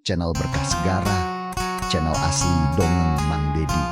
Channel Berkah Segara, channel asli Dongeng Mang Dedi.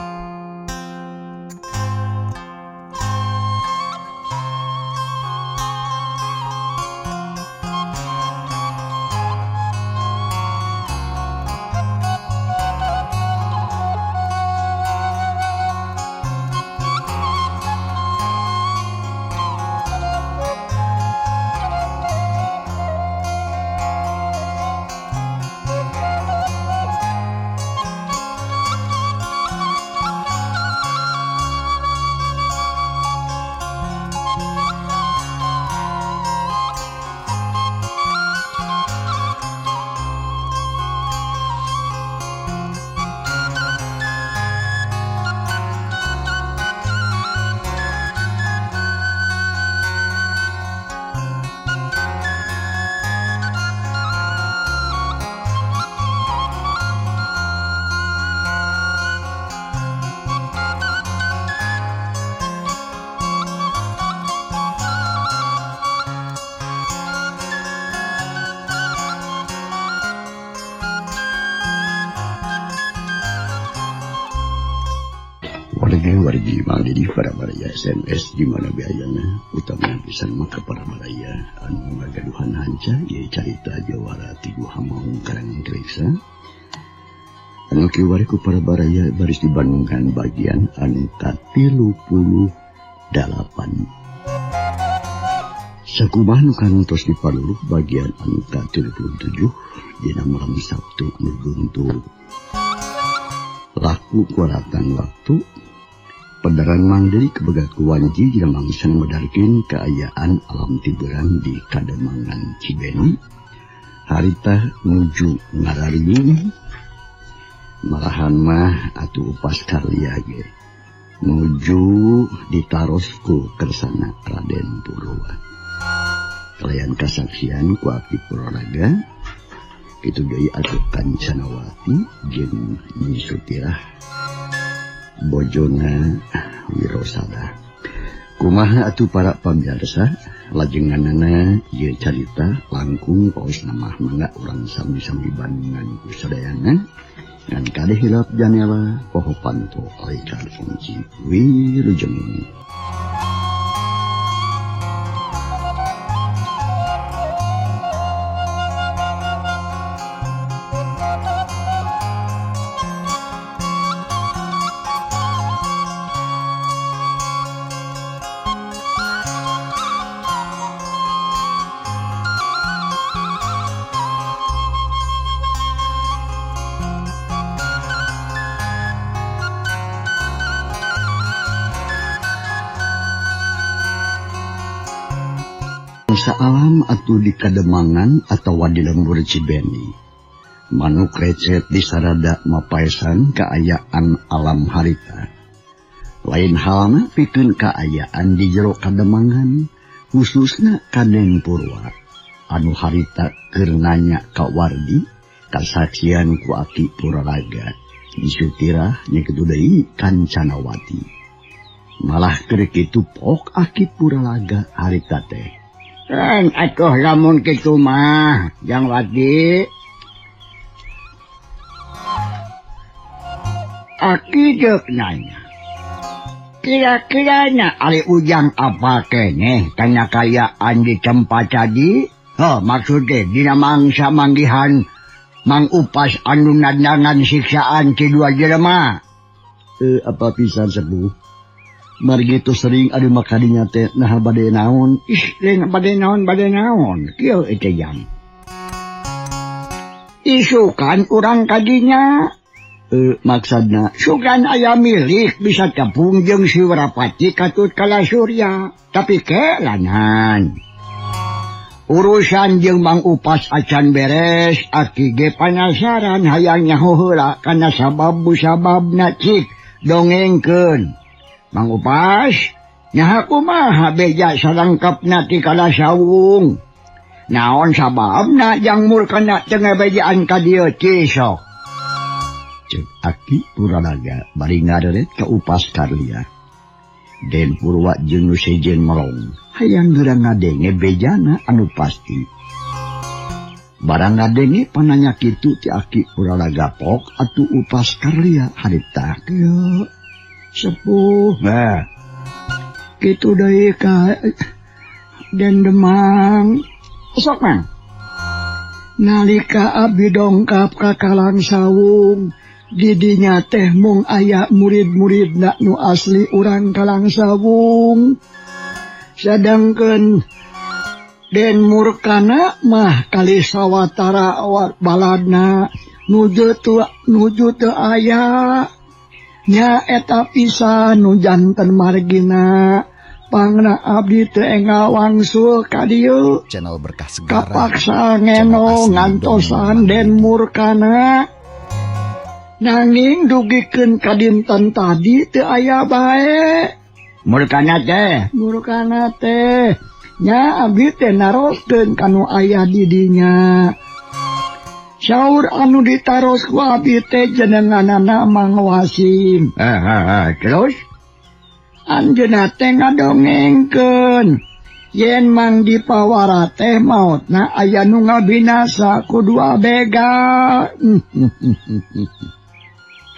Wargi Mang Dedi para baraya SMS di mana biayana utama pisan maka para baraya anu ngagaduhan hanca ieu carita jawara ti Guha Maung karangan Kreksa anu kiwari ku para baraya baris dibandingkan bagian anu ka-38. Sakumaha nu kantos diparuluh bagian anu ka-37 dina malam Sabtu anu guntur laku kuaratan waktu Pedaran Mang Dedi kebegat ku wanci dina mangsa medarkeun kaayaan alam tiburan di Kademangan Cibeni harita nuju ngarariung malahan mah atuh upas karlia ge nuju ditaros ku kersana Raden Purwa kalayan kasaksian ku Aki Purwaraga kitu deui atuh Kancanawati jeung Nyi Sutirah bojona Wirosada. Kumaha atuh para pamirsa lajenganana ieu carita langkung paosna mah mangga urang sami-sami bandingan ku sadayana ngan kade hilap janela poho panto alika fungsi wilujeng. Alam atau di Kademangan atau di lembur Cibeni. Manuk recet di sarada mapaesan kaayaan alam harita. Lain halna pikeun kaayaan di jero Kademangan, khususna Kaden Purwa. Anu harita keur nanya ka Wardi, kasaksian ku Aki Purwaraga. Nyi Sutirah nya kitu deui Kancanawati. Malah keur kitu pok Aki Purwaraga harita teh. Kan atuh lamun kitu mah Jang Wadi. Aki deuk nanya. Kira-kiranya ari ujang apa keneh kana kayaan di tempat tadi? Heuh, maksud teh dina mangsa manggihan Mang Upas anu nandangan siksaan ti dua jelema. Apa pisan sepuh? Margi tu sering adu makadinya teh nah bade naon. Ih, lain bade naon kieu eta jang. Isukan urang kadinya maksudna sugan aya milik bisa tepung jeung si Wirapati katut kala Surya, tapi kelanan. Urusan jeung Mang Upas acan beres, aki ge panasaran hayang nyaho heula kana sabab musababna cik dongengkeun. Mang Upas, nyaha kumaha beja salangkapna ti kala sawung. Naon sababna jang murkana teu ngabejaan ka dieu cisok. Ceuk Aki Purwaraga bari ngareret ka Upas Karlia. Den Purwa jeung nu sejen melong hayang geura ngadenge bejana anu pasti. Barang ngadenge pananya kitu ti Aki Puralaga pok atuh Upas Karlia harita kieu sepuh. Nah, kitu deui ka Den Demang. Sok Mang. Nalika abdi dongkap ka Kalang Sawung, didinya teh mung aya murid-muridna nu asli urang Kalang Sawung. Sedangkeun Den Murkana mah kali sawatara baladna nuju teu aya. Nya eta pisan nu janten margina pangna abdi teu enggal wangsul ka dieu. Channel Berkah Segara. Kapaksa ngeno ngantosan Den Murkana. Nanging dugikeun ka dinten tadi teu aya bae. Murkana teh, Murkana teh. Nya abdi teh naroskeun kanu aya di dinya. Saur anu ditaros ku abdi teh jenenganana Mang Wasim. Terus anjeunna teh ngadongengkeun yen Mang Dipawara teh maotna aya nu ngabinasa ku dua begal.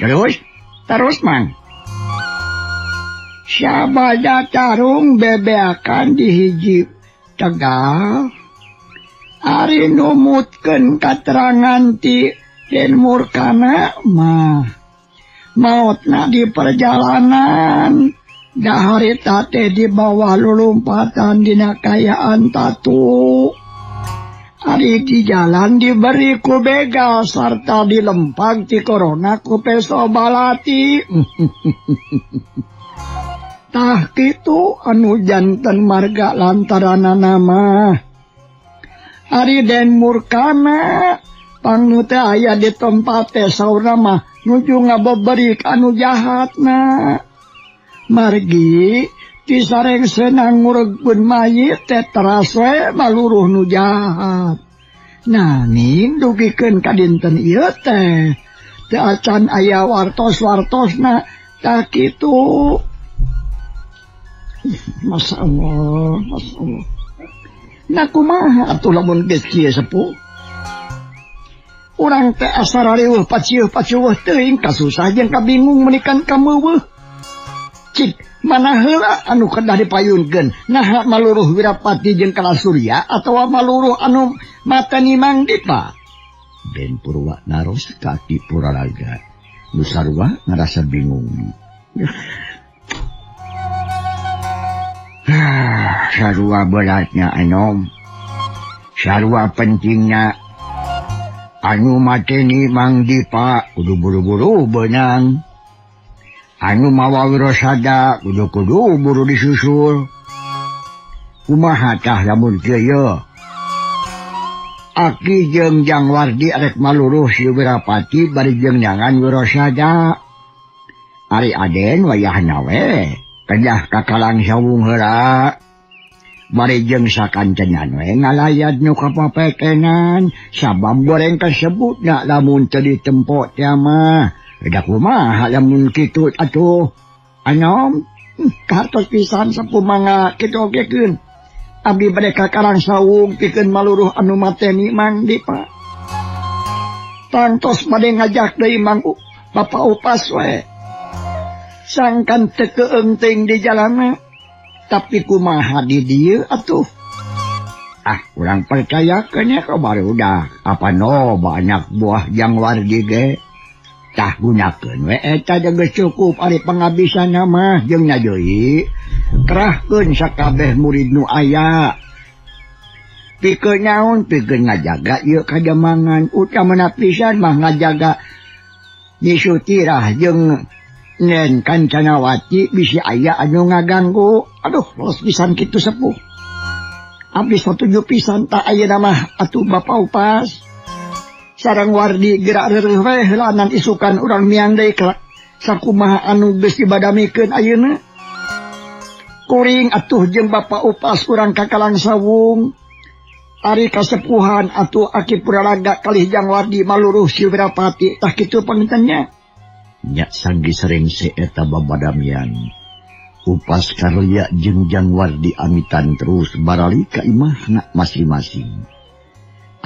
Terus terus Mang. Sabada tarung bebeakan di hiji Tegal. Ari numutkeun katerangan ti Den Murkana mah maotna di perjalanan daharita teh di bawah lulumpatan dina kayaan tatu. Ari di jalan diberi ku begal sarta dilempag ti korona ku peso balati. Tah kitu anu janten marga lantaranana mah. Ari Den Murkana pangnu teh aya di tempat teh saurna mah nuju ngabeberik anu jahatna. Margi ti sareng senang nguregkeun mayit teh teras we maluruh nu jahat. Nanging dugikeun ka dinten ieu teh teu acan aya wartos-wartosna tah kitu. Masya Allah, Masya Allah. Nah kumaha atuh lamun geus kieu sepuh? Urang teh asa rariweuh pacieuh-pacieuh teuing kasusah jeung kabingung meunikan kameuweuh. Cik, mana heula anu kedah dipayunkeun? Naha maluruh Wirapati jeung Kalasurya atawa maluruh anu mateni Mang Dipa? Den Purwa naros ka Aki Puralaga. Nu sarua ngarasa bingung. Sarua beratnya anom, sarua pentingnya. Anu mateni Mang Dipa kudu buru-buru benang. Anu mawa Wirasada kudu-kudu buru disusul. Kumaha tah lamun kieu? Aki jeung Jang Wardi arek maluruh si Wirapati bari jeung nyangan Wirasada. Ari Aden wayahna we kedah ka Kalang Sawung heula. Bari jeung sakantenan we ngalayat nu kapapekenan sabab goreng kasebutna lamun teu ditempo teh mah. Da kumaha lamun kitu atuh? Anom kartos pisan sapu mangga kitu ogekeun. Abdi bade ka Kalang Sawung pikeun maluruh anu mateni Mang Dipa. Tangtos bade ngajak deui Mang Bapak Upas we. Sangkan teu keung teuing di jalana. Tapi kumaha di dieu atuh? Ah, urang percayakeun nya ka barudak. Apa no banyak buah Jang Wardi ge. Tah gunakeun we eta geus cukup ari pangabisanna mah jeung nya deui. Kerahkeun sakabeh murid nu aya. Pikeun naon pikeun ngajaga ieu kademangan utamana pisan mah ngajaga Nyi Sutirah jeung Nen Kancanawati bisi aya anu ngaganggu. Aduh, los pisan kitu sepuh. Abdi satuju pisan tak ayeuna mah atuh Bapak Upas. Sareng Wardi gerak reureuh we heulanan isukan urang miang deui ka sakumaha anu geus dibadamikeun ayeuna. Kuring atuh jeung Bapak Upas urang ka Kalang Sawung. Ari kasepuhan atuh Aki Puralaga kalih Jang Wardi maluruh si Wirapati tah kitu pangintennya. Nya sanggi serengse eta babadamian. Upas Karlia jeung Jang Wardi amitan terus barali ka imahna masing-masing.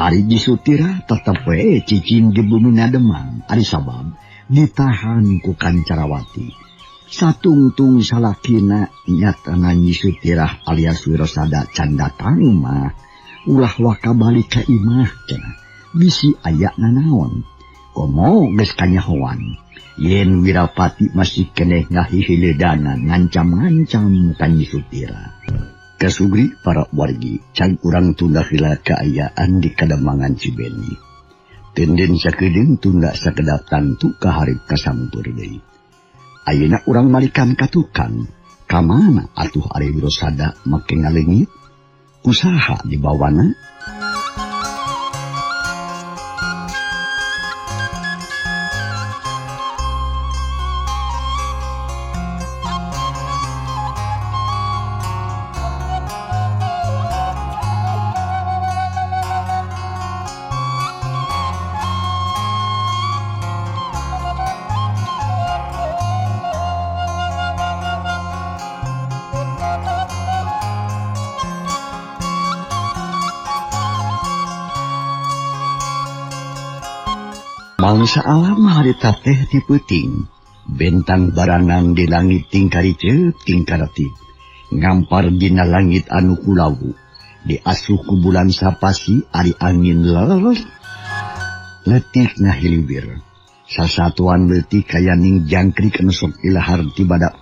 Ari Jisutira tetep we cicing di bumi Demang ari sabab ditahan ku Kancarawati. Satungtung salakina nyatana Nyi Sutirah alias Wirasada can datang mah ulah waka balik ka imah cenah bisi aya nanaon. Komo geus kanyahoan yen Wirapati masih keneh ngahihiledanan ngancam-ngancam ka Nyi Sutira. Kasugri para wargi can urang tunda heula kaayaan di Kademangan Cibeni. Tenden sakedeung tunda sakedap tangtu kaharep kasampeur deui. Ayeuna urang malikan ka tukang. Ka mana atuh ari Wirasada make ngaleungit? Kusaha dibawana? Mangsa alam harita teh ti peuting, bentang baranang di langit tingkariceup tingkaratip, ngampar dina langit anu kulawu, diasuh ku bulan sapasi ari angin leler, leutik ngahiliwir, sasatuan leutik kaya ning jangkrik anu sok ilahar ti badak.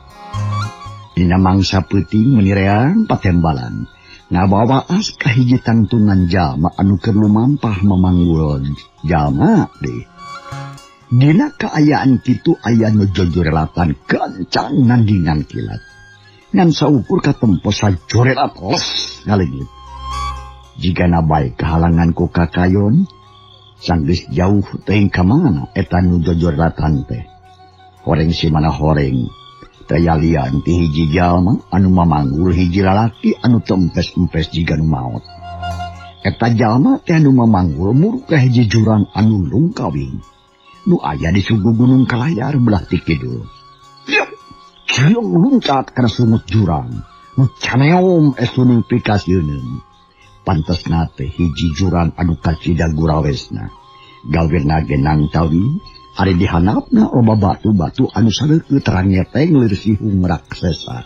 Dina mangsa peuting menireang patembalan, ngabawa as ka hiji tangtungan jalma anu keur lumampah mamanggul jalma deui. Dina kaayaan kitu aya nu jojorelatan gancang nandingan kilat. Ngan saukur katempo sajorelat les ngaleungit. Jigana bae kahalangan ku kakayon, sanggeus jauh teuing ka mana eta nu jojorelatan teh. Horeng si mana horeng, tayalian ti hiji jalma anu mamanggul hiji lalaki anu teu empes-empes jiga nu maot. Eta jalma teh anu mamanggul muruk ka hiji jurang anu lungkawing. Nu aya di sugu gunung Kalayar belah ti kidul. Ciung luncat kana sungut jurang. Nu caneom esuning pikasieun. Pantesna teh hiji jurang anu kacida gurawesna. Gawena ge nangtawi ari dihanapna loba batu-batu anu sareukeut rangeteng leursihung raksesa.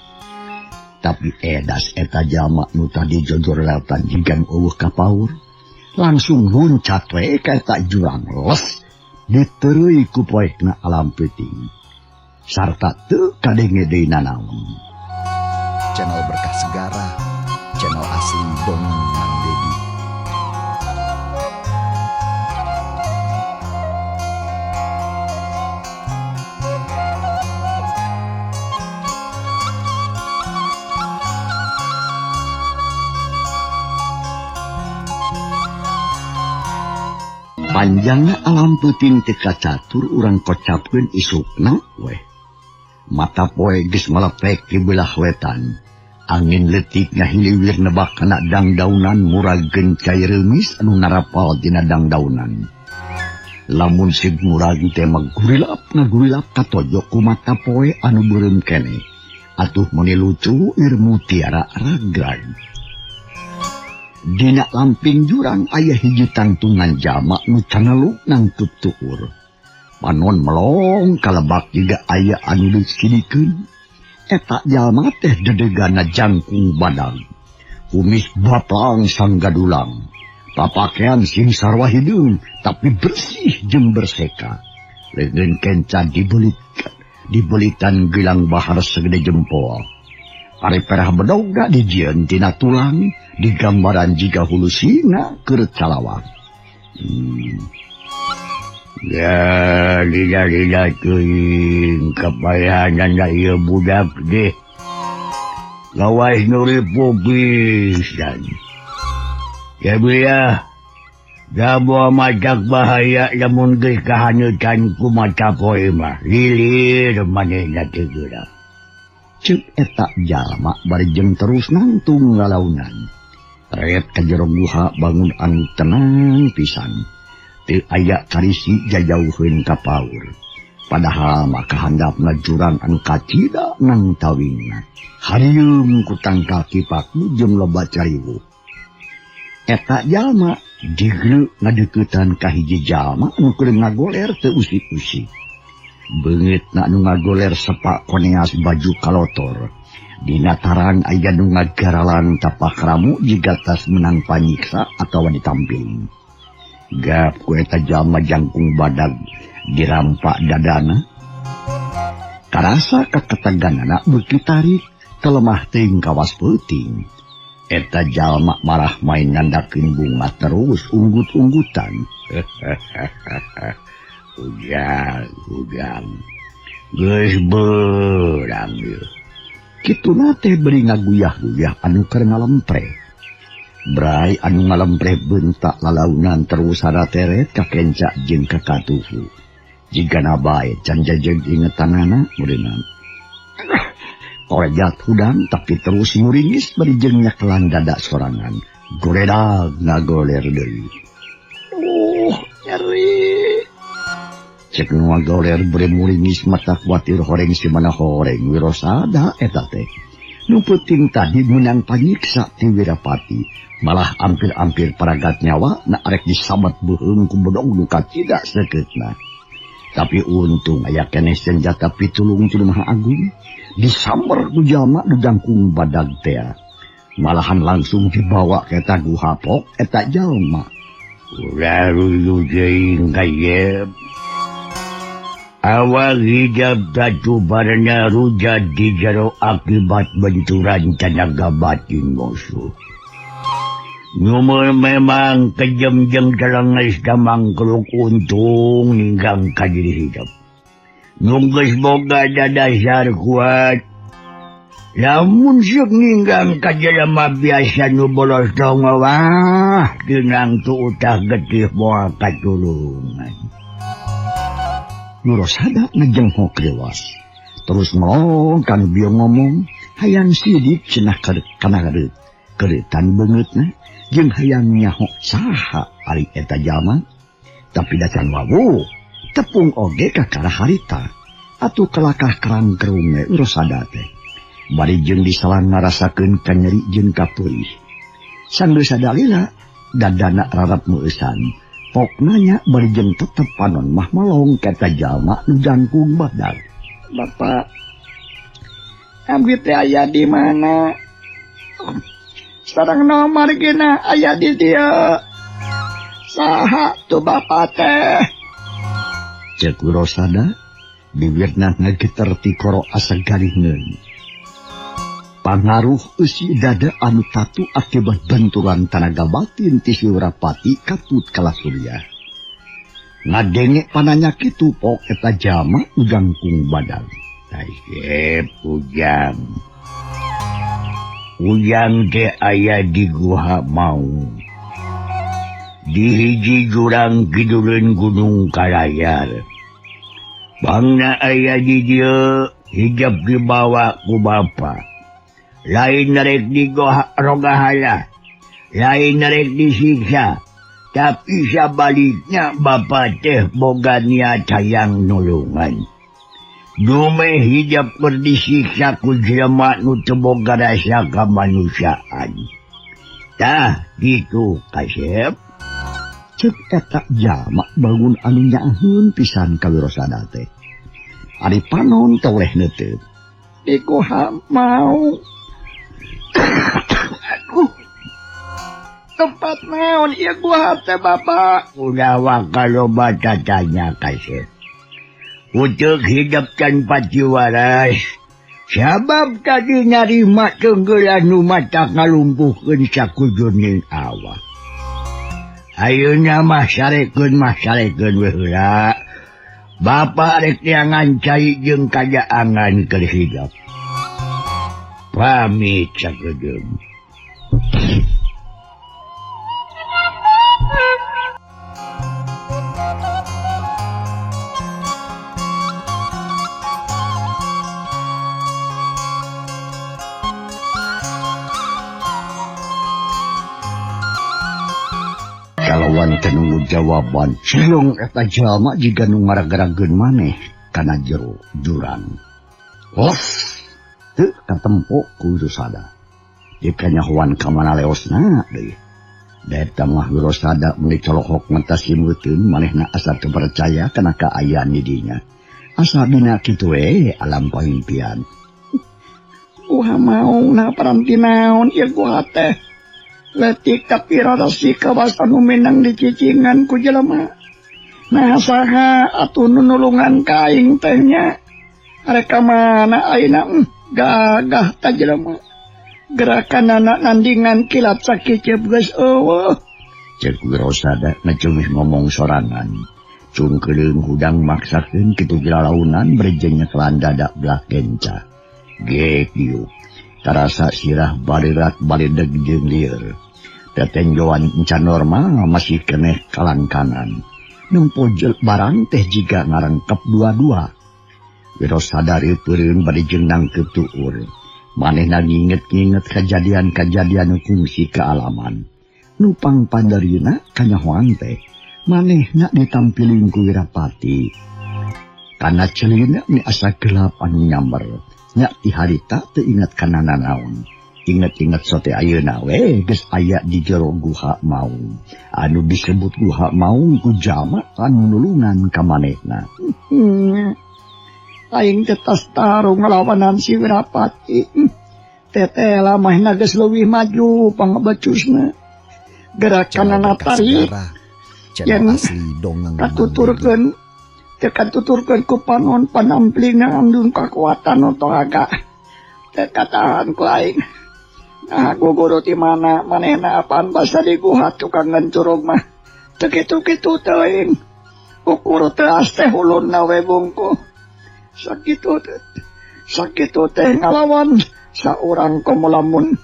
Tapi edas eta jalma nu tadi jojorelatan jigan eueuh kapaur, langsung luncat we ka eta jurang les. Diterui ku poekna alam peuting sarta teu kadenge deui nanaon. Channel Berkah Segara, channel asli Dongeng Mang Dedi. Panjangna alam peuting teu kacatur urang kocapkeun isukna weh. Mata poe geus malepek di belah wetan. Angin leutik ngahiliwir nebak kana dangdaunan muragkeun cai reumis anu narapal dina dangdaunan. Lamun sig murag teh mah gurilap ngagurilap katojok ku mata poe anu beureum keneh. Atuh meuni lucu ir mutiara ragrag. Dina lamping jurang aya hiji tangtungan jalma nu caneluk nangtup tuur. Panon melong kalebak jiga aya anu disidikeun. Eta jalma teh dedegana jangkung badag. Kumis bapang sanggadulang. Papakean sing sarwa hideung tapi bersih jeung berseka. Leungeun kenca dibelitan gelang bahar segede jempol. Ari perah bedogna dijieun tina tulang digambaran jiga hulu singa keur calawak. Ya, lila-lila teuing kapayahan da ieu budak deh. Lawas nu ripuh pisan. Ya beulah, da moal matak bahaya lamun geus kahaneutan ku mata poe mah. Lilir manehna teh geura. Ceuk eta jalma bari jeung terus nangtung lalaunan. Ret ka jero guha bangun anu tenang pisan. Teu aya karisi jajauheun ka paur. Padahal mah kahandapna jurang anu kacida nang tawingna. Harieum ku tangkal kipaku jeung loba cariwuh. Eta jalma Digleu ngadeuketan ka hiji jalma anu keur ngagoler teu usik-usik. Beungeutna anu ngagoler sepak koneas baju kalotor. Dina tarang aya nu ngagaralang tapak ramu jiga tas menang panyiksa atawa ditampiling. Gap ku eta jalma jangkung badag dirampak dadana. Karasa kaketeganana beuki tarik telemah teuing kawas peuting. Eta jalma marah main ngandakeun bunga terus unggut-unggutan. Ujang, ujang. Geus beurang ieu. Kituna teh beri ngaguyah-guyah anu keur ngalempre. Brai anu ngalempre bentak lalaunan terus sarateret ka kenca jeung ka katuhu. Jigana bae can jajeg ingetanana meureunana. Korejat hudang tapi terus muringis bari jeung nyakelan dada sorangan. Goledag ngagoler deui. Duh, nyeri. Cek nu ngagoler bari muringis mata kuatir horeng si mana horeng wirosada eta teh. Nu penting tadi meunang panyiksa ti Wirapati. Malah ampir-ampir paragat nyawa na arek disabat beuheung ku bedog nu kacida sakeutna. Tapi untung aya keneh senjata pitulung ti Maha Agung disamber ku jalma nu jangkung badag teh. Malahan langsung dibawa ke eta guha pok eta jalma. Ulah ruyu deui kayep. Awal hijab tatu barana rujat di jero akibat benturan tenaga batin musuh. Nyumur memang kejem jeung telenges damang keruk untung ninggang ka diri hijab. Nunggeus boga dadasar kuat. Lamun seuk ninggang ka jelema biasa nu bolos dongo wah dinang tu utah getih moal katulungan. Nurosada ngejenghok rewas. Terus melong kan bieu ngomong hayang sidik cenah kana keretan beungeutna jeung hayang nyaho saha ari eta jalma. Tapi da can wawuh tepung oge kakara harita atuh kalakah kerang-kerung we Nurosada teh. Bari jeung disalang ngarasakeun kanyeri jeung kapeurih. Sanggeus sadalila dadana rarap meueusan. Pok nanya bari jeung tetep panon mah melong ka eta jalma nu jangkung badag. Bapak, abdi teh aya di mana? Sareng nomor gina aya di dieu. Saha tuh bapak teh? Cek Wirosada bibirna ngageter ti koro asa garingeun. Pangaruh eusi dada anu tatu akibat benturan tanaga batin ti si Wirapati katut Kalasurya. Ngadenge pananya kitu pok eta jalma nu jangkung badag. Kasep ujang. Ujang teh aya di guha mau. Di hiji jurang kiduleun Gunung Kalayar. Bangna aya di dieu hijab dibawa ku bapa. Lain rek di rogahala, lain rek disiksa, tapi sabaliknya bapa teh boga niat hayang nulungan. Dume hijab keur disiksa ku jelema nu teu boga rasa kamanusiaan. Tah kitu kasep. Cek eta jalma bangun anu nyaaheun pisan ka Wirosada teh. Ari panon teh oleh neuteup. Di guha mau. Aduh. Tempat naon ieu guha teh Bapak? Ulah waka loba tatanya kasep. Uteuk hidep tanpa ciwaras. Sabab tadi nyarima tenggelan nu mata ngalumpuhkeun sakujuning awak. Ayeuna mah sarekeun we heula. Bapak rek neangan cai jeung kajaangan keur hidep. Pamit sakedeung. Kalawan teu jawaban cilung eta jalma jiga nu ngaragarageun maneh kana jero jurang. Los teu katempo ku Wirosada. Dikanyahoan ka mana leosna deui. Eta mah Wirosada meuni colohok ngentas simeuteun manehna asa teu percaya kana kaayaan di dinya. Asa dina kitu we alam pamimpian. Guha maung na paranti naon ieu guha teh. Letik tapi rada kawas anu menang dicicingan ku jelema. Nah saha atuh nu nulungan ka aing teh nya. Arek ka mana ayeuna gagah ta jelema. Gerakan anak nandingan kilat sakiceup geus eueuh. Ceuk Wirosada ngecumih ngomong sorangan. Cungkeuleung hudang maksakeun kitu lalaunan bari nyekelan dada belah kenca. Gek diuk. Tarasa sirah balirat balideg jeung lieur. Tetenjoan encan normal masih keneh kalangkangan. Nempo barang teh jiga ngarengkep dua-dua. Wirosada reupeureuun bari jeung nangkeup tuur. Manehna nginget-nginget kejadian-kejadian kungsi kealaman. Nupang pandarina kanyahoan teh. Manehna ditampiling ku Wirapati. Kana celina ni asa gelap anu nyamber. Nya ti harita teu inget kana nanaon. Inget-inget sote ayeuna we geus aya di jero guha maung. Anu disebut guha maung ku jalma anu nulungan ka manehna. Aing teh tas tarung ngalawanan si Wirapati. Teteh lamahna geus leuwih maju pangbecusna. Gerakanana tarik Channel asli dongeng katuturkeun teu katuturkeun ku panon panamplingan andun kakuatan otoga. Teu katahan ku aing. Nah guguru ti mana manehna apaan basa di guha tukang ngencurug mah. Teu kitu-kitu teuing. Ukur teu teh hulunna we bungku. Sakitu teh ngalawan saurang komo lamun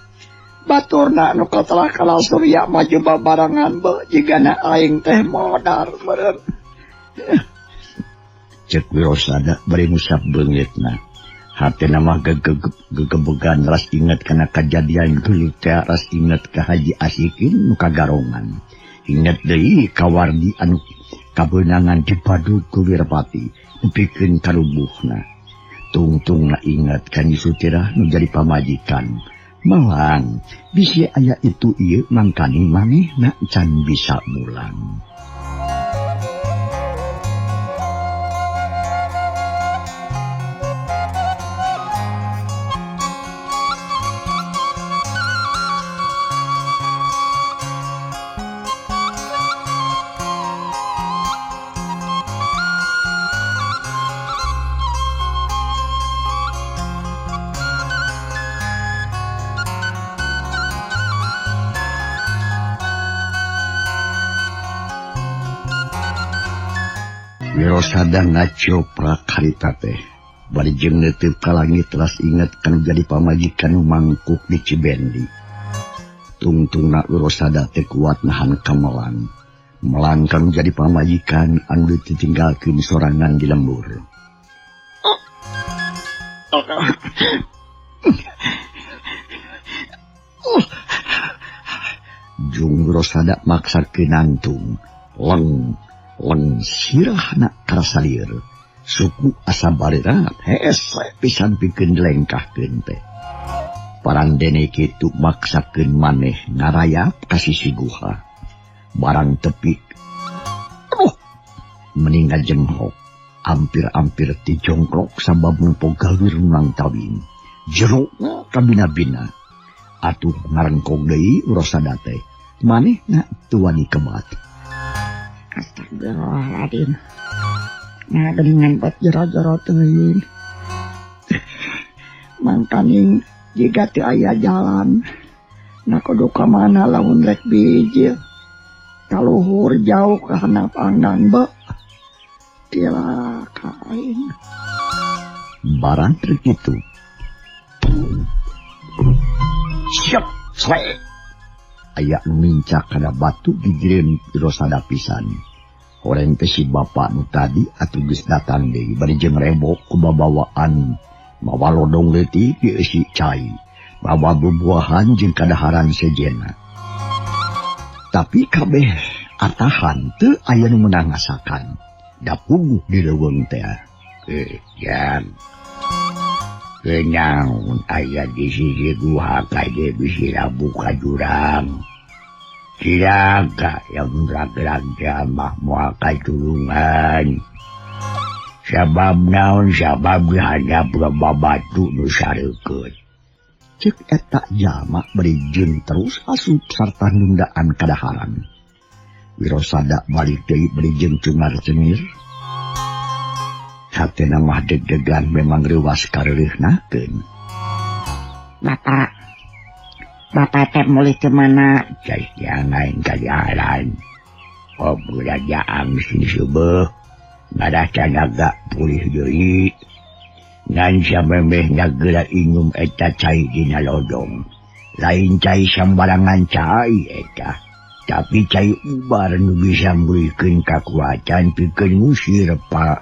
baturna nu katelah kala surya maju babarengan beuh jigana aing teh modar meureun. Ceuk Wirosada bari ngusap beungitna. Hatena mah gegebegan ras inget kana kajadian gelut teh ras inget ka Haji Asikin nu kagarongan. Inget deui ka Wardi anu kabeunangan dipadut ku Wirapati nepikeun ka rubuhna. Tungtungna inget ka Nyi Sutirah nu jadi pamajikan. Malang bisi aya itu ieu mangkaning manehna can bisa mulang. Wirosada ngacoprak harita teh bari jeung neuteup ka langit teras inget kana jadi pamajikan nu mangkuk di Cibendi. Tungtungna Wirosada teh kuat nahan kamelang. Melang kanu jadi pamajikan anu ditinggalkeun sorangan di lembur. Jung Wirosada maksakeun nangtung. Leng leng sirahna karasa lieur. Suku asa barerat hese pisan pikeun dilengkahkeun teh. Parandene kitu maksakeun maneh ngarayap ka sisi guha. Barang tepi aduh mending ngajenghok ampir-ampir ti jongkrok sabab nempo gawir nang tawing. Jerokna kabina-bina. Atuh ngarengkong deui Wirosada teh. Manehna teu wani kebat. Astagfirullahaladzim. Nah geningan pot jero-jero teuing. Mangkaning jiga teu aya jalan. Nah kudu ka mana lamun rek bijil. Kaluhur jauh ka handap anggang be. Cilaka aing. Barang teu kitu. Syok swe. Aya nu mincak kana batu gigireun Wirosada pisan. Horeng teh si bapak nu tadi atuh geus datang deui bari jeung rebok ku babawaan mawa lodong leutik dieusi cai, mawa bubuahan jeung kadaharan sejenna. Tapi kabeh atahan teu aya nu meunang ngasakan. Da puguh di leuweung teh. Jang. Kenaon aya di sisi guha kade bisi labuh ka jurang. Cilaka yang raga-raga mah moal katulungan. Sabab naon sabab dihadap loba batu nu sareukeut. Cek eta jalma bari jeung terus asup sarta nundaan kadaharan. Wirosada balik deui bari jeung cengar-cengir. Hatena mah deg-degan memang reuwas kareureunahkeun. Bapak, bapak teh mulih ke mana? Cai jangan ka jalan. Obrolan jaang sing seubeuh ngarah canaga pulih deui. Ngan samemeh nyagera inum eta cai dina lodong. Lain cai sambarangan cai eta, tapi cai ubar nu bisa mulihkeun kakuatan pikeun ngusir pa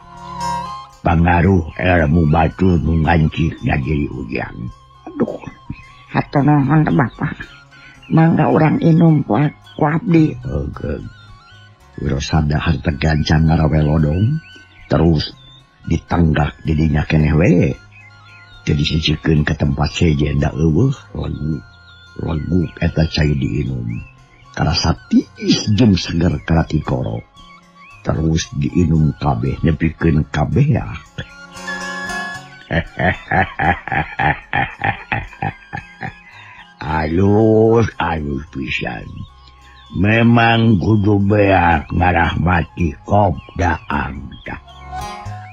pangaruh ilmu batur nu ngancik na diri ujang. Aduh, hatur nuhun teh Bapak. Mangga urang inum ku abdi. Heugeuh. Wirosada harta gancang ngarawe lodong, terus ditanggak didinya keneh we. Jadi sisikeun ke tempat sejen da eueuh lagu lagu eta cai diinum. Karasa tiis jeung seger karatikoro. Terus diinum kabeh nepikeun kabeh ya. Alus alus pisan. Memang kudu beak ngarahmati kop daang tah.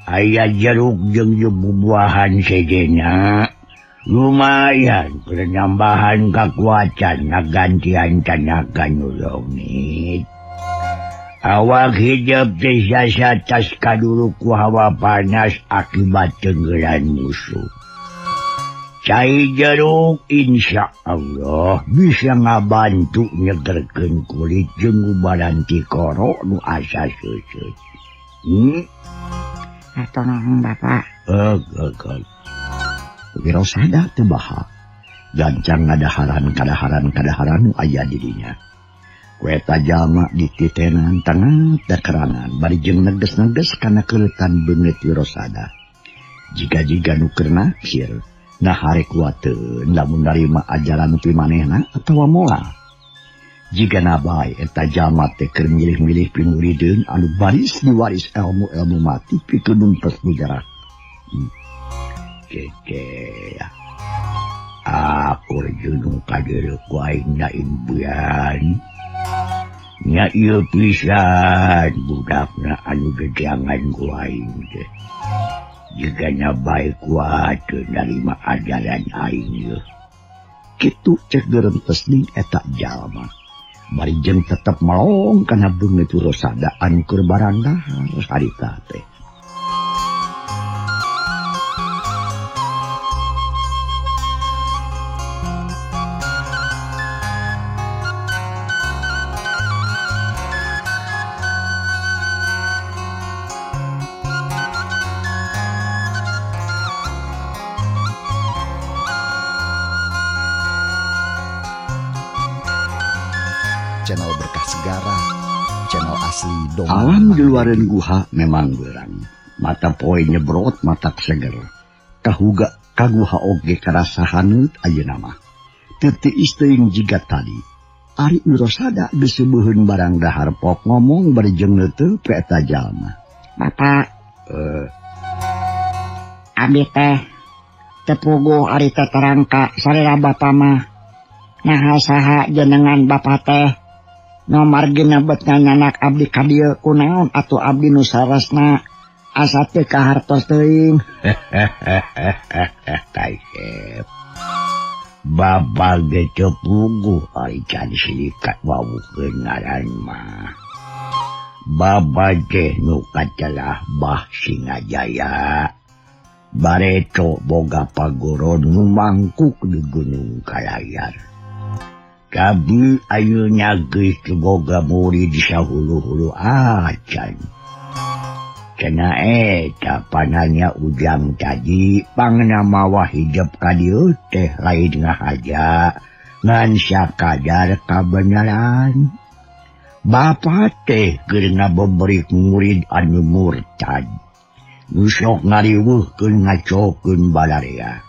Aya jeruk jeung bubuahan sejena lumayan keur nambahan kakuatan ngagantian tanaga nu leungit. Awak hidup teh jasa tas kadulu ku hawa panas akibat tenggelan musuh. Cai jeruk insya Allah bisa ngabantu nyegerkeun kulit jeung ngubaran tikoro nu asa seuseut. Hatur nuhun Bapak. Heug. Wirosada teu baha. Gancang ngadaharan kadaharan nu aya di dinya. Ku eta jalma dititenan tangan dakerangan bari jeung neges-neges kana keuletan beungeut Wirosada. Jiga-jiga nu keur naksir, nah harek kuateun lamun narima ajaran ti manehna atawa moal. Jigana bae eta jalma teh keur milih-milih pimurideun anu baris diwaris ilmu-ilmu mati pikeun numpes negara. Keke aku jenuh kadeuleu ku aing na impian. Nya ieu pisan budakna anu gejangan ku aing teh. Jigana bae kuateun narima ajaran aing ieu. Kitu cek gerentes ning eta jalma. Bari jeung tetep melong kana beungeut Wirosada anu keur barandahar harita teh. Channel Berkah Segara, channel asli dongeng. Alam di luaran guha memang berang. Mata poe nyebrot mata seger. Kahuga kaguha oge karasa haneut ayeuna mah. Teu tiis teuing jiga tadi. Ari Wirosada geus seubeheun barang dahar pok ngomong bari jeung neuteup ka eta jalma. Bapak, abdi teh teu puguh ari teh terang ka sarira bapa mah. Naha saha jenengan bapa teh? Nomar gina bet nyanak abdi ka dieu kunaon atuh abdi nu saresna asa teu kahartos teuing. Kaisep. Bapa ge teu puguh ari can silikat wawuhkeun ngaran mah. Bapa teh nu katelah Bah Singajaya. Bareto boga pagoron nu mangkuk di Gunung Kalayar. Tapi ayeuna geus boga murid sahulu-hulu acan. Cenah eta pananya ujang tadi pangnamawa hijab ka dieu teh lain ngahaja ngan sakadar kabenaran. Bapa teh keur ngabeberik murid anu murtad. Nu sok ngariweuhkeun ngacokeun balarea.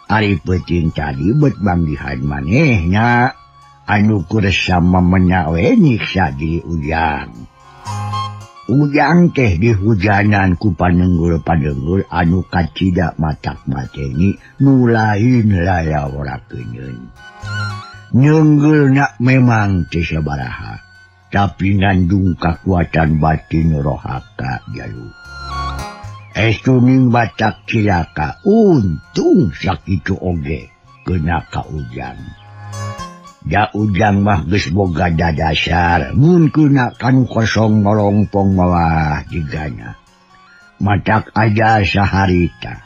Ari peuting tadi bet manggihan manehna. Anu keur sama menawe nyiksa diri Ujang. Ujang teh dihujanan ku panenggul-panenggul anu kacida matak mateni nu lain lalaworakeun. Nyenggulna memang teu sabaraha, tapi ngandung kakuatan batin rohaka jalu. Estu ning batak cilaka, untung sakitu oge kena ka Ujang. Da Ujang mah geus boga dadasar, mun kena kanu kosong molongpong mawah jigana. Matak aja saharita.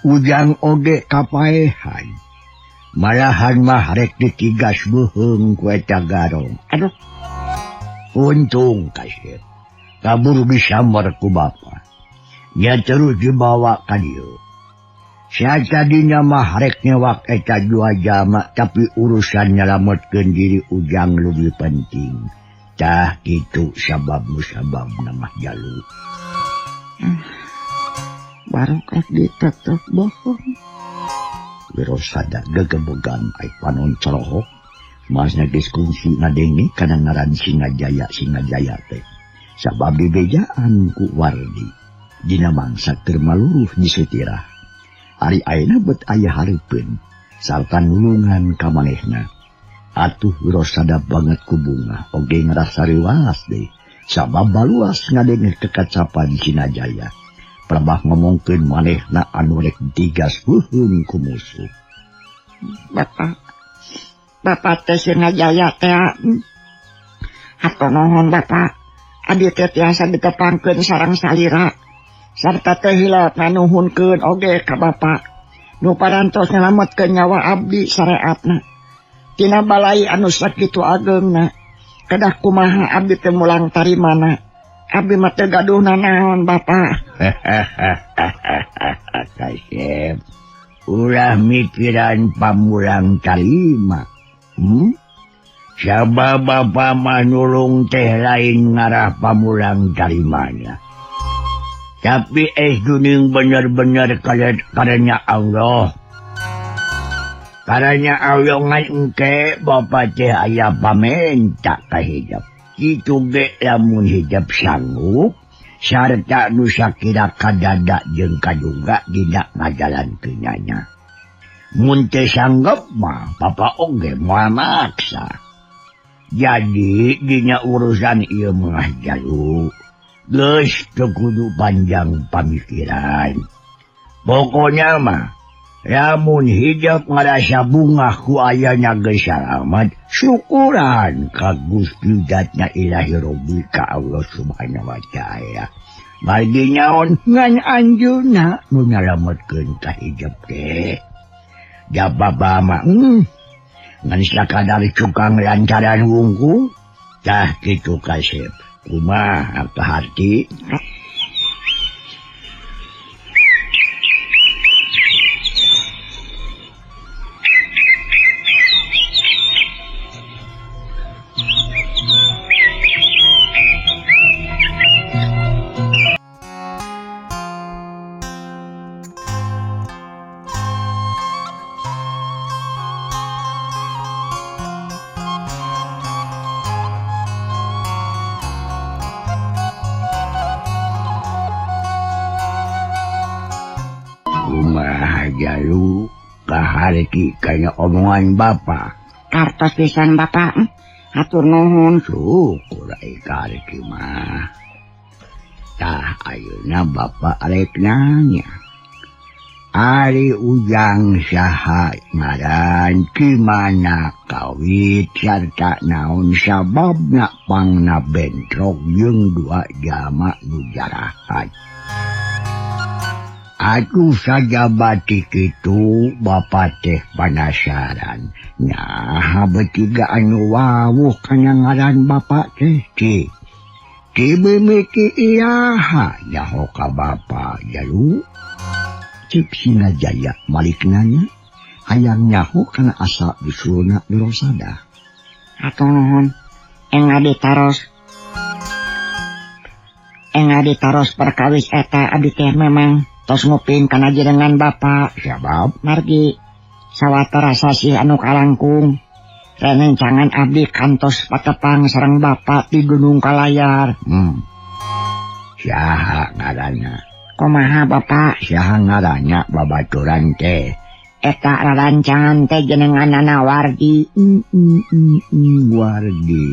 Ujang oge kapaehan. Malahan mah rek ditigas beuheung ku eta garong. Aduh. Untung kasep. Kabur disambar ku bapa. Nya terus dibawa ka dieu. Satadina mah rek nyewak eta dua jama, tapi urusan nyelametkeun diri Ujang lebih penting. Tah kitu sabab musabab mah jalu. Baru rek ditetek bohong. Wirosada gegebogan ai panon corohok. Masna geus kungsi ngadenge kana ngaran Singajaya Singajaya teh. Sabab dibejaan ku Wardi. Dina mangsa keur maluruh nyisutirah. Ari ayeuna bet aya hareupeun sarta nulungan ka manehna. Atuh Wirosada banget ku bunga oge ngarasa riwas deui. Sabab baluas ngadenge kekacapan Singajaya. Prabah ngomongkeun manehna anu rek digas beuheung ku musuh. Bapak, Bapak teh Singajaya teh. Hatur nuhun Bapak. Abdi teh tiasa ditepangkeun sareng salira. Sarta teh hilap nganuhunkeun oge ka Bapak. Nu parantos nyelametkeun nyawa abdi sareatna. Tina balai anu sakitu ageungna. Kedah kumaha abdi teh mulang tarimana. Abdi mah teu gaduh nanaon Bapak. Kasep. Ulah mikiran pamulang tarima. Sabab Bapa mah nulung teh lain ngarah pamulang tarimana. Tapi duning bener-bener karena Allah. Karena Allah ngan engke Bapa teh aya pamenta ka hijab. Kitu ge lamun hijab sanggup sarta nu sakira kadada jeung kaduga dina ngajalankeunana. Mun teu sanggup mah Bapa oge moal maksa. Jadi dina urusan ieu mah jalu. Geus teu kudu panjang pamikiran. Pokoknya mah lamun hijab ngarasa bungah ku ayana geus salamat, syukuran ka Gusti Zatna Ilahi Rabbi ka Allah Subhanahu wa Ta'ala. Margi nyaon ngan anjeunna nu nyalametkeun ka hijab teh. Da bapa mah ngan sakadar cukang lantaran wungkul tah kitu kasep. Kumaha apa hati? Jalu kahareki kana omongan Bapak. Kartos pisan Bapak. Hatur nuhun. Syukur ai kareki mah. Tah ayeuna Bapak arek nanya. Ari Ujang saha ngaran kimana kawit sarta naon sababna pangna bentrok jeung dua jama nu jarahat. Atuh saja batik itu Bapak teh penasaran. Nah, betiga anu wawuh kana ngaran Bapak teh ki. Ki mimiki iaha nyaho ka Bapak jalu. Cip Singajaya malik nanya, hayang nyaho kana asa usulna Wirosada. Hatur nuhun. Eng abdi taros perkawis eta abdi teh memang tos nguping kana jenengan Bapak. Sabab margi sawatara sasih anu kalangkung Rencangan abdi kantos patepang sareng bapak di Gunung Kalayar. Saha ngaranna? Kumaha bapak? Saha ngaranna babaturan teh? Eta rarancangan teh jenenganana Wardi. Wardi.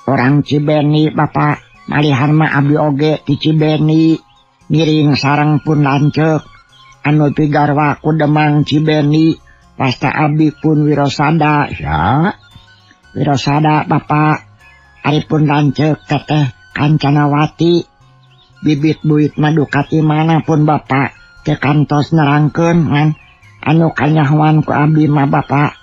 Orang Cibeni bapak. Malihan mah abdi oge ti Cibeni. Ngiring sareng pun lanceuk. Anu pigarwa ku Demang Cibeni. Pasta abdi pun Wirosada. Ya. Wirosada bapak. Ari pun lanceuk teteh Kancanawati. Bibit buit madukati mana pun bapak. Teu kantos nerangkeun ngan anu kanyahoan ku abdi mah bapak.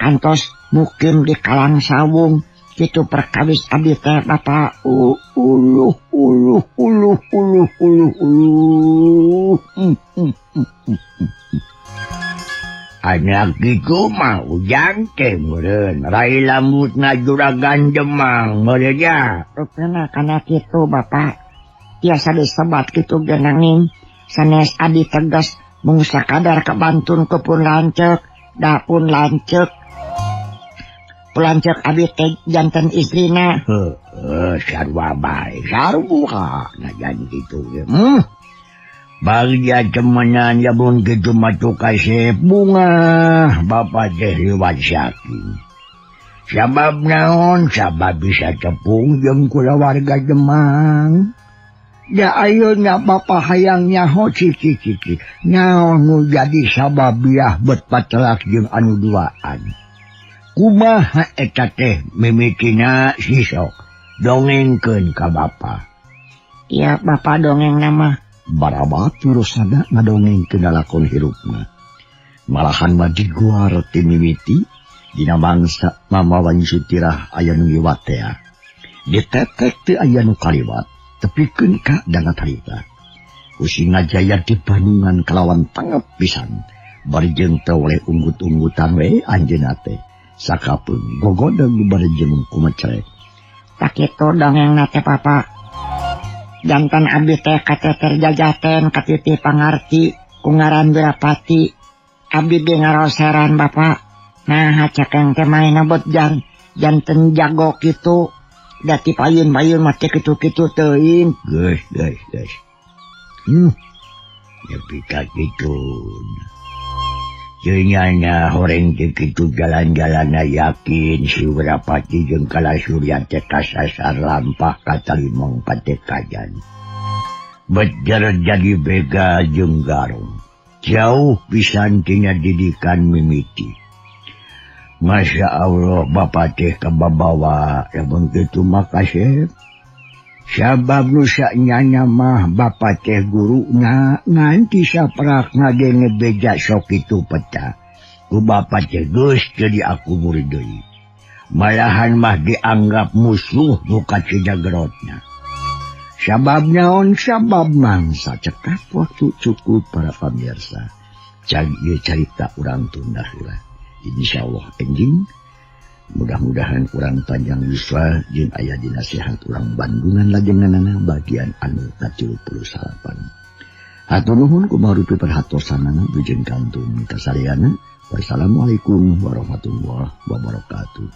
Kantos mukim di Kalang Sawung. Kitu perkawis abdi teh bapak. Uluh uluh uluh uluh uluh uluh. Anak kitu mah ujang teh meureun rai lambutna juragan Demang meureun nya. Rupana kana kitu bapak. Tiasa disebat kitu ge nanging sanes abdi tegas mung sakadar kabantun ku pun lanceuk, da pun lanceuk. Lanceuk abdi teh janten istrina. Heuh, sarua bae, sarua najan kitu ge. Bagja temenan lamun kitu mah kasep bunga bapak teh liwat saking. Sabab naon? Sabab bisa tepung jeung kulawarga Demang. Da ayeuna bapak hayang nyaho ciki-ciki. Naon nu jadi sabab biah bet patelak jeung anu duaan. Kumaha eta teh mimitina sisok dongengkeun ka bapa. Iya bapak dongeng nama. Barabat Wirosada ngadongengkeun lalakon hirupna. Malahan mah diguar ti mimiti dina mangsa mamawan sutirah aya nu ngiwat tea. Ditetek teu aya nu kaliwat tepikeun ka dangat harita. Usingajaya di Bandungan kalawan tangep pisan. Bari jeung teu oleh unggut-unggutan we anjeunna teh. Sakapeung gogodeg bari jeung kumecrek. Sakitu dongengna teh papa. Jantan abdi teh kateter jajaten katitih pangarti ku ngaran Wirapati. Abdi ge ngaroseran bapak. Nah cekeng teh maena bot janten jago kitu. Da ti payun-payun mah teh kitu-kitu teuing. Geus geus geus. Nepi ka kitu. Nya horeng teh kitu jalan-jalanna yakin si Wirapati jeung Kalasurya teh kasasar lampah ka Talimong Patekajan. Bejer jadi bega jeung garong. Jauh pisan tina didikan mimiti. Masya Allah bapak teh kababawa lamun kitu mah kasep. Sabab nu sanyana mah bapak teh guruna nganti saprak ngadenge beja sok kitu peta. Ku bapak teh geus jadi aku murid deui. Malahan mah dianggap musuh nu kacidagerotna. Sabab naon? Sabab mangsa cekap waktu cukup para pamirsa. Cag ieu carita urang tunda heula. Insyaallah enjing. Mudah-mudahan kurang panjang yuswa jeung aya dina sehat urang Bandungan lajenganana bagian anu ka-38. Hatur nuhun kumaha rupi perhatosanana wilujeng kantun kasareana. Wassalamualaikum warahmatullahi wabarakatuh.